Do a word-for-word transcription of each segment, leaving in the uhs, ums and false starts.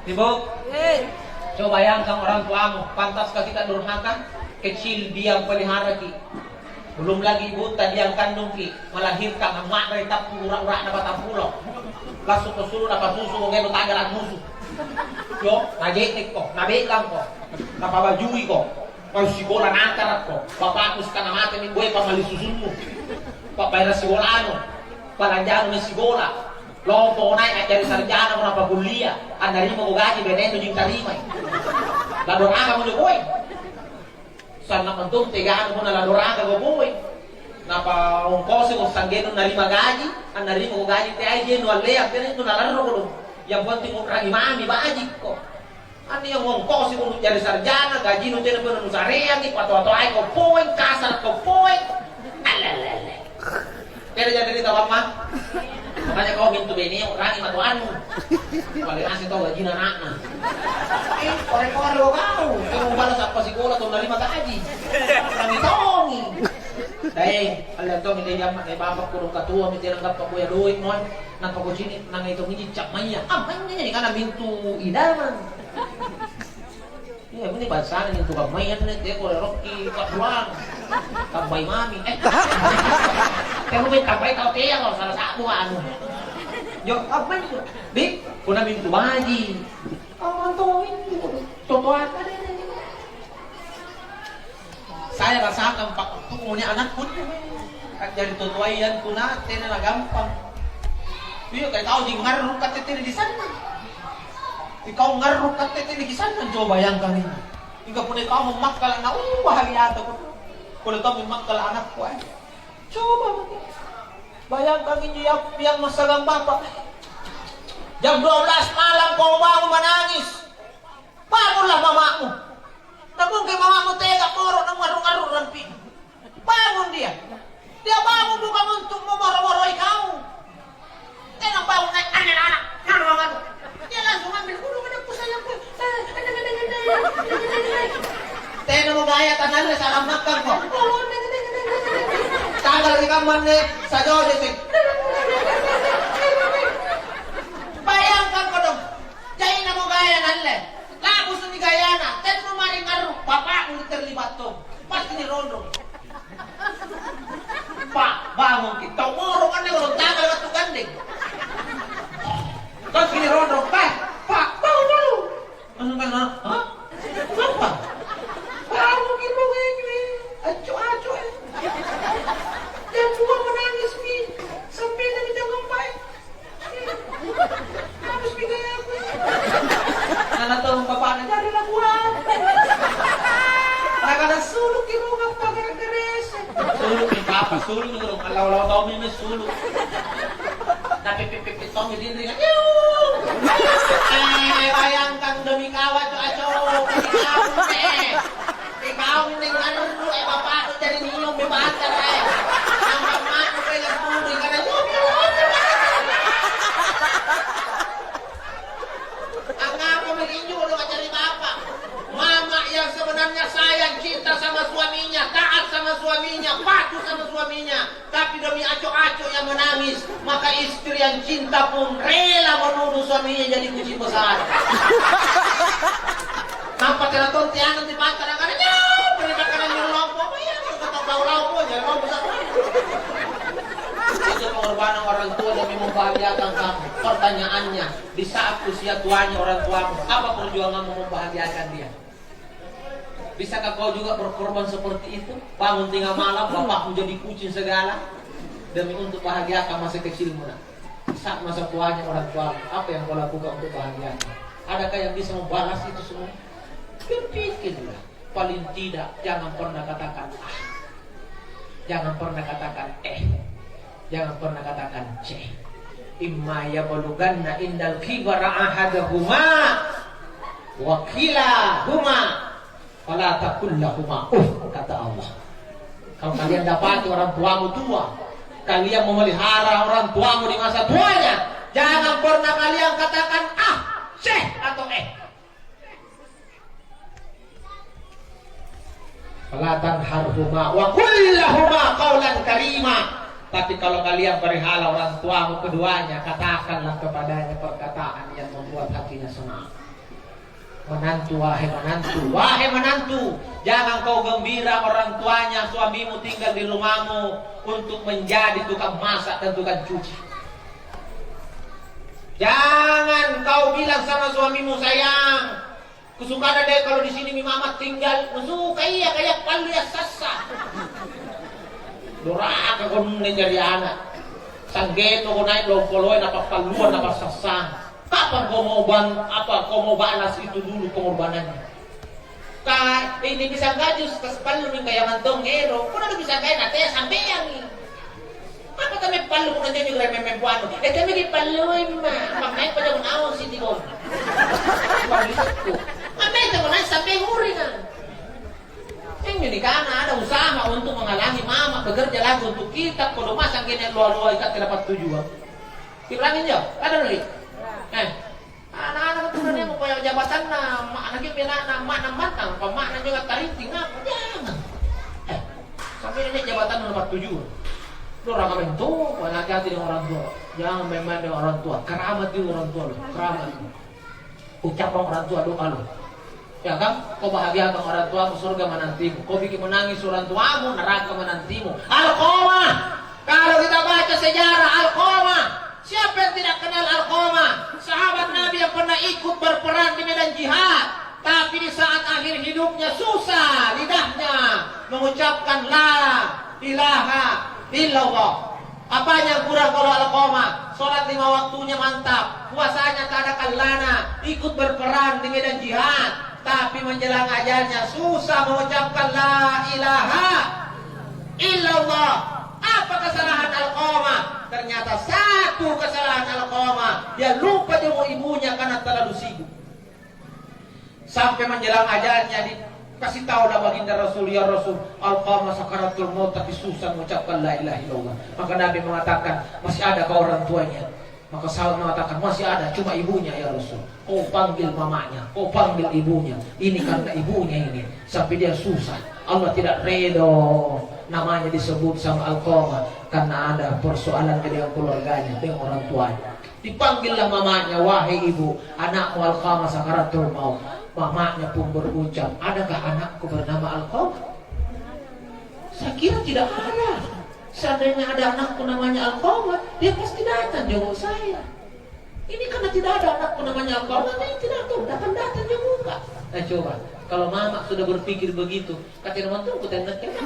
Ibu, coba bayangkan orang tuamu, pantaskah kita durhaka? Kecil dia peliharaki. Belum lagi ibutta dia kandungki, melahirkan, amma'rai tappu ura-ura'na patang pulo. Langsung ko sulu napasusu, ko ngeno tagara musu. Yo, naje'nekko, nabe'langko, napabajuiko. Mau sikola nakarakko, bapakmu setengah mate mi boe pamali susunmu. Pabbayara sikolanu, palanjanu mi sikola. Lompo nai a'jari sarjana, mo napakullia, annarimako gaji bainennu jing tarimai. Ladoraka mo nyokoe. Sanna mentong teganu punna ladoraka ko boe. Napa ongkosi mo sanggenu narima gaji, annarimako gaji teai jenu allea, tena itu nalarroko do. Yang penting u'rangi mami bajikko. Anne ongkosi mo nujari sarjana, gajinu tena punna nusareangi, patoa-toai ko poeng, kasara ko poeng. Allelele. Tena jadi cerita, Mama. Makanya kau mintu bene, u'rangi matoannu. Paling asli tau gajina anakna. Eh, kore-kore lo kau. Kau balas apa sikola tau narima gaji. Kami tongi. Dai, alle tongi dai, amma dai, bapa kurung katua mi tena gappa boya doik mo. Nampa kucini nangai tongi cicak maya. Ammanya jadi kana mintu idaman. Iya, ini bansana mintu kammaya anne, teko rokki pa'ruang. Tambai mami. Eh. Teko bai tambai tau tea kalau salah satu anu. Yo, apa itu? Di, punna mintu baji. Amang tong itu. Totoata deh. Saya rasakan, Pak, waktu punya anakku. A'jari totoayang tuna tena na gampang. Iya, kayak tau ji ngarru katte tena di sana. Ikau ngarru katte tena di sana, coba bayangkan ini. Jika punna ikau makkala na, uh, bahagia tu. Kalau tau makkala anakku, eh. Coba maki. Bayangkan ini yang, yang masagang bapak. Jam dua belas malam kau bangun menangis. Bangunlah mamamu. Namungke mamamu tega moro namarru-arru rampi. Bangun dia. Dia bangun bukan untuk memoro-moroi kau. Tena bangun naik anne anak. Nanu mamamu. Dia langsung ambil gunung ada pusayang pun. Tena mau gaya tanalle sarang makkang kok. Tanggal ri kammanne sajojo sih. Bayangkan kodong. Jaina mo gaya nalle. Labusu'mi gayana, tennu mari ngarru, bapa'mu terlibat tong. Pasti nirondong. Pak, bangunki. Tau moro anne, orang tanggal waktu gandeng. Pasti nirondong. Pak, Pak, bangun dulu. Anu kan, ha? Hah? Apa? Bangunki, bangunki. Aco-aco, eh. Jam dua menangis mi. Sampai dari jam empat, eh. Habis pindah aku. Nana tau bapakna, "Jari lakuang." Nakana, "Suluki rungappa gere-gerese." Suluki papa, suluki rung, allau-lau tau meme sulu. Tapi pipit tommi dinringa. Eh, bayangkan demi kawa tu aco. Ikau ning anu, eh, bapakku jadi nyium di pasar, eh. Nampa manu, eh, yang bulu, karena nyium, nyium, nyium. Angngapa mi injo lo cari bapak? Mama yang sebenarnya sayang, cinta sama suaminya, taat sama suaminya, patuh sama suaminya. Tapi demi aco-aco yang menangis, maka istri yang cinta pun rela menuduh suaminya jadi kucing besar. Nampa tena tonti anang di pantai, karena nyampe di makanan nyuruh lompo, apa iya, kalau kata bau lompo, jadi lompo besar. Itu pengorbanan orang tua demi membahagiakan kamu. Pertanyaannya, di saat usia tuanya orang tuamu, apa perjuanganmu membahagiakan dia? Bisakah kau juga berkorban seperti itu? Bangun tengah malam, bapakmu jadi kucing segala demi untuk bahagiakan masa kecilmu, nak. Saat masa tuanya orang tuamu, apa yang kau lakukan untuk bahagianya? Adakah yang bisa membalas itu semua? Berpikirlah. Paling tidak, jangan pernah katakan, "Ah." Jangan pernah katakan, "Eh." Jangan pernah katakan, "Ceh." "Imma yablughanna indal kibara ahaduhuma wa kilahuma fala taqul lahuma uff," kata Allah. Kalau kalian dapati orang tuamu tua, kalian memelihara orang tuamu di masa tuanya, jangan pernah kalian katakan, "Ah, ceh," atau, "Eh." "Fala tanharhuma wa qul lahuma qaulan karima." Tapi kalau kalian pelihara orang tuamu keduanya, katakanlah kepadanya perkataan yang membuat hatinya senang. Menantu, wahai menantu, wahai menantu, jangan kau gembira orang tuanya suamimu tinggal di rumahmu untuk menjadi tukang masak dan tukang cuci. Jangan kau bilang sama suamimu, "Sayang, kusukana deh kalau di sini mi mama tinggal." Nusuka iya, kaya pallu ya sassa. Doraka konne jari anak. Sanggeto ko naik lompoloe napappalluang napassassang. Kapan kau mau ban-, apa kau mau balas itu dulu pengorbanannya? Ka ini bisa gajus, kas pallu mingka yang antong ngero. Kau udah bisa gaya nate sampeyangi. Apa tame pallu ko nanyo juga memeng buanu? Eh, tame di pallu ma. Apa main pada mau naon sih tibon? Apa bisa tu? Apa itu mau naik sampai nguringan? Yang ini kan ada usaha untuk menghalangi mama bekerja lagi untuk kita. Kodo masang kene loa-loa ikat dapat tujuan. Dibilangin jo, ada nuli. Eh, anak-anak itu kan yang mau jabatanna, ma-, anaknya pena, na-, makna mantang, apa makna juga tarinting, apa? Jangan. Eh, sampai ini jabatan nomor tujuh. Doraka mento, hati-hati dengan orang tua. Jangan main-main dengan orang tua. Keramat itu orang tua, loh. Keramat itu. Ucapkan orang tua doa, loh. Ya kan? Kau bahagiakan orang tuamu, surga menantimu. Kau bikin menangis orang tuamu, neraka menantimu. Alqamah. Kalau kita baca sejarah Alqamah, siapa yang tidak kenal Alqamah? Sahabat Nabi yang pernah ikut berperang di medan jihad, tapi di saat akhir hidupnya susah lidahnya mengucapkan la ilaha illallah. Apanya yang kurang kalau Alqamah? Sholat lima waktunya mantap, puasanya tak ada kallana, ikut berperang di medan jihad, tapi menjelang ajalnya susah mengucapkan la ilaha illallah. Apa kesalahan Alqamah? Ternyata satu kesalahan Alqamah, dia lupa jenguk ibunya karena terlalu sibuk. Sampai menjelang ajalnya dikasih tahu oleh baginda Rasul, "Ya Rasul, Alqamah sakaratul maut tapi susah mengucapkan la ilaha illallah." Maka Nabi mengatakan, "Masih adakah orang tuanya?" Maka sahabat mengatakan, "Masih ada, cuma ibunya, ya Rasul." "Kau panggil mamanya, kau panggil ibunya. Ini karena ibunya ini, sampai dia susah. Allah tidak redo namanya disebut sama Alqamah karena ada persoalan dengan keluarganya, dengan orang tuanya." Dipanggillah mamanya, "Wahai ibu, anakmu Alqamah sakaratul maut." Mamanya pun berucap, "Adakah anakku bernama Alqamah? Saya kira tidak ada. Seandainya ada anakku namanya Alqamah, dia pasti datang jenguk saya. Ini karena tidak ada anakku namanya Alqamah, dia tidak tahu, datang-datang jenguk." Eh, coba, kalau mama sudah berpikir begitu, katanya, "Mantu, kutenna-tenna."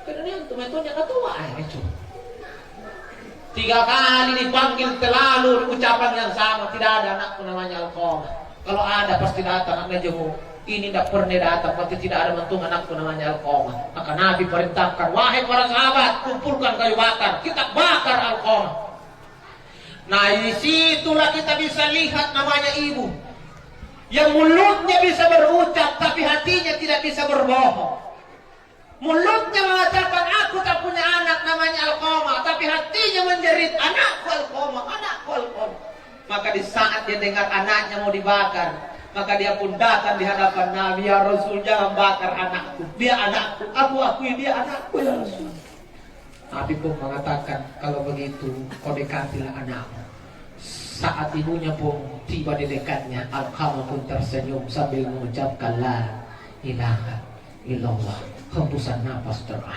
Karena dia untuk metodenya ketua, eh, coba. Tiga kali dipanggil terlalu ucapan yang sama, "Tidak ada anakku namanya Alqamah. Kalau ada, pasti datang anaknya jenguk. Ini tidak pernah datang, berarti tidak ada mantung anakku namanya Alqamah." Maka Nabi perintahkan, "Wahai para sahabat, kumpulkan kayu bakar, kita bakar Alqamah." Nah, di situlah kita bisa lihat namanya ibu. Yang mulutnya bisa berucap, tapi hatinya tidak bisa berbohong. Mulutnya mengatakan, "Aku tak punya anak namanya Alqamah," tapi hatinya menjerit, "Anakku Alqamah, anakku Alqamah." Maka di saat dia dengar anaknya mau dibakar, maka dia pun datang di hadapan Nabi, "Ya Rasul, jangan bakar anakku. Dia anakku. Aku akui dia anakku, ya Rasul." Nabi pun mengatakan, "Kalau begitu, kau dekatilah anakmu." Saat ibunya pun tiba di dekatnya, Alqamah pun tersenyum sambil mengucapkan, "La ilaha illallah." Hembusan napas terakhir.